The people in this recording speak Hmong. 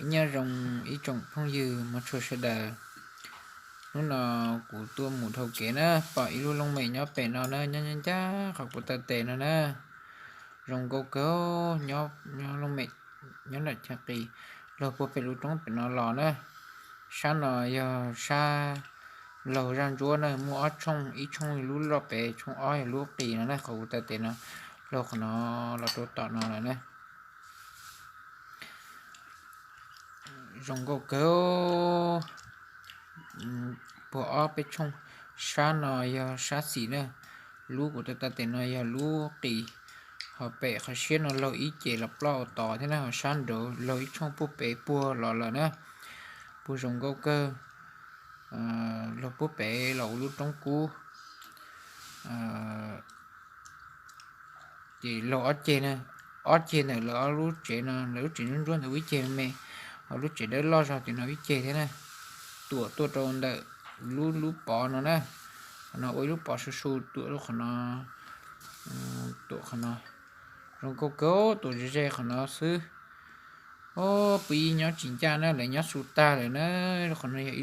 Nyob zoo ib tsoom phooj ywg mog tshua sawv daws. Hnub no kuv tuaj mus dhau kev na, pom ib lub looj mem nyob pem no na, nyob nyob ncaj qhov kuv taw tes no na. Zoo nkauj kawg, nyob, nyob looj mem, nyob nram chaw qis, laug puag pem lub roob pem no los na. Sab no yog sab laug zaj ntsuab na, muaj ob tshooj, ib tshooj lub loj pem, tshooj ob yog lub qis no na, qhov kuv taw tes no, laug qhov no los rau tom no lawm na. Zoo nkauj kawg, puag ob peb tshooj, sab no yog sab xis na, lub kuv taw taw tes no yog lub qis, ho pem qhov siab no laug ib ce los ploj tod thiab na, ho sab nraud laug ib tshooj puag pem puag los lawm na, puag zoo nkauj kawg, laug puag pem los ua lub roob kub. Ces laug ob ceg na, ob ceg ntawm lawv ob lub tsev no, lawv lub tsev ntsuab ntsuab ntawd ib ceg me, ho lub tsev dawb loj zog tim no ib ceg thiab na. Tuam tuaj rau ntawm lub lub pov no na, qhov no ua ib lub pov su su tuam rau qhov no, tuam qhov no. Zoo nkauj kawg, tuam ze ze qhov no xwb. Ob pw ib nyob tsis ncaj na, lawv nyob su tag lawm na. Qhov no yog ib